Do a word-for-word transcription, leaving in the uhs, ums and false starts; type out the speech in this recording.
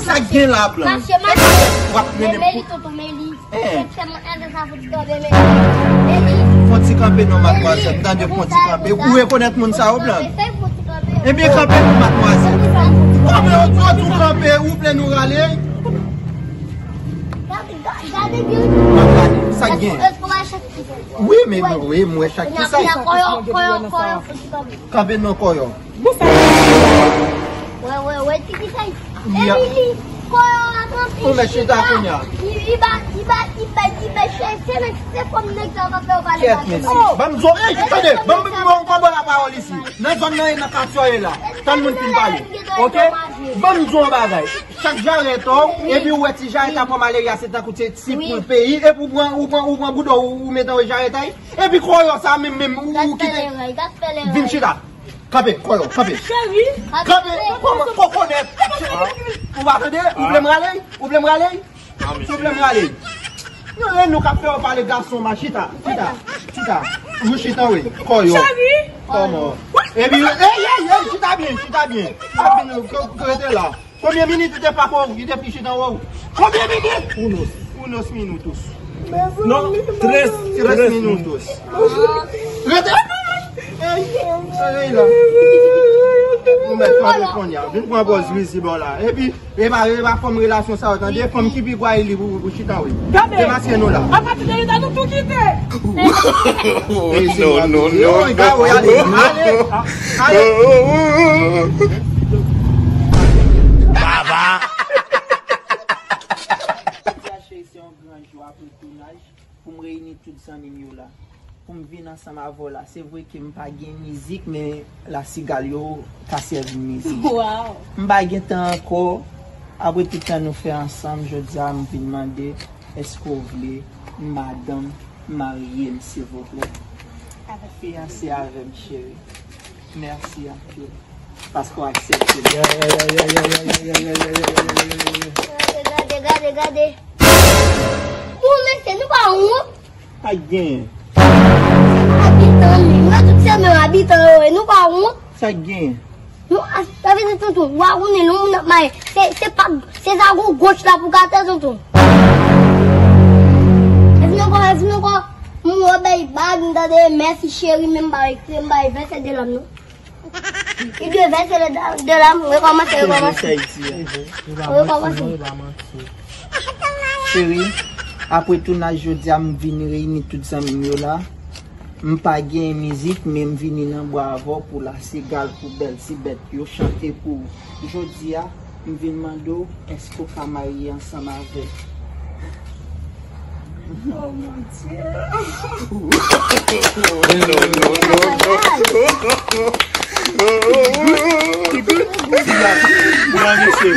Sa k gen la, Blan? Mache, mache. W ap mennen pou... Meli, tonton Meli. Eh. Fè m ede sa pou ti kanpe, Meli. Meli. Fon ti kanpe non, madmwazèl. Tande, fon ti kanpe. Ou rekonèt moun sa yo, Blan? Ebyen, kanpe non, madmwazèl. Kòman yo di w kanpe, ou vle nou rale? Gade, gade, gade. M ap gade. Sa k gen? Wi, men wi, m wè chak ki sa. Kòyò, kòyò, kòyò, fon ti kanpe. Kanpe non, kòyò. Wè, wè, wè, ti ki sa. Emily, kòyò a kanpe. Ou mèt chita kounye a. Li, li ba, li ba, li ba, li ba chèche, men se kòm nèg sa va fè w pale. Kèt, mesye. Ban m di w, ey, tande, ban m, ban m, ban m ba w lapawòl isi. Nan zòn nan e nan katye w ye la. Tann moun fin pale. Oke? Ban m di w yon bagay. Chak jarèt ou, epi ou wè ti jarèt a pran malaria, se tankou se ti poul peyi, epi ou pran, ou pran, ou pran bouda w, ou, ou mete anwo jarèt a, epi kòyò sa menm, menm, ou, ou kite. Vin chita. Kanpe, kòyò, kanpe. Cheri. Kanpe, kòman, kokonèt. Ou pa tande? Ou vle m rale? Ou vle m rale? Ou vle m rale? Non, e nou k ap fè w pale gason, ma chita, chita, chita. Ou chita, wi. Kòyò. Cheri. Kòman? Epi, ey, ey, ey, chita byen, chita byen. Pa vin, k-, k-, rete la. Konbyen minit li te pa fè w, li te pi chita anwo? Konbyen minit? Unos. Unos minutos. Non, tres, tres minutos. Rete. Ey, ey, la. Ou mèt kanpe kounye a. Vin pran pòz vizib la. Epi, e pa, e pa fòm relasyon sa yo, tande? Fòm ki pi gwa e li pou, pou chita, wi. Gade. Demaske nou la. Apati de leta, nou tou kite. Oh, non, non, non, non. Ale, ale, ale. Baba. Jodi a, cheri, se yon gran jou apre tounaj pou m reyini tout zanmi m yo la. Pou m vin ansanm avè w la. Se vre ke m pa gen mizik, men lasigal yo ka sèvi m mizik. Wow. M pa gen tan ankò. Apre tout tan nou fè ansanm, jodi a m vin mande, èske w vle madanm marye m, silvouplè? Fiyanse avè m, cheri. Mèsi anpil. Paske w aksepte m. Gade, gade, gade, gade. Bon, mesye, nou pa wont. Pa genyen. Abitan, nou tout se menm abitan yo, e nou pa wont. Sa k genyen? Nou, a, sa vle di tonton, w a konnen lè yon moun ap maye, se, se pa, se zago goch la pou gate tonton. E vin ankò, e vin ankò. M wè bay bag, m tande mèsi cheri, men m pa wè, m pa wè vèsè de lam non. Li dwe vèsè de, de lam, rekòmanse, rekòmanse. Rekòmanse. Cheri, apre tounaj jodi a, m vin reyini tout zanmi m yo la. M pa gen mizik, men m vini nan bwa avè w pou lasigal, pou bèl ti bèt yo chante pou ou. Jodi a, m vin mande w, èske w ka marye ansanm avè m? Oh mon Dieu. Non, non, non, non. Gran mesye.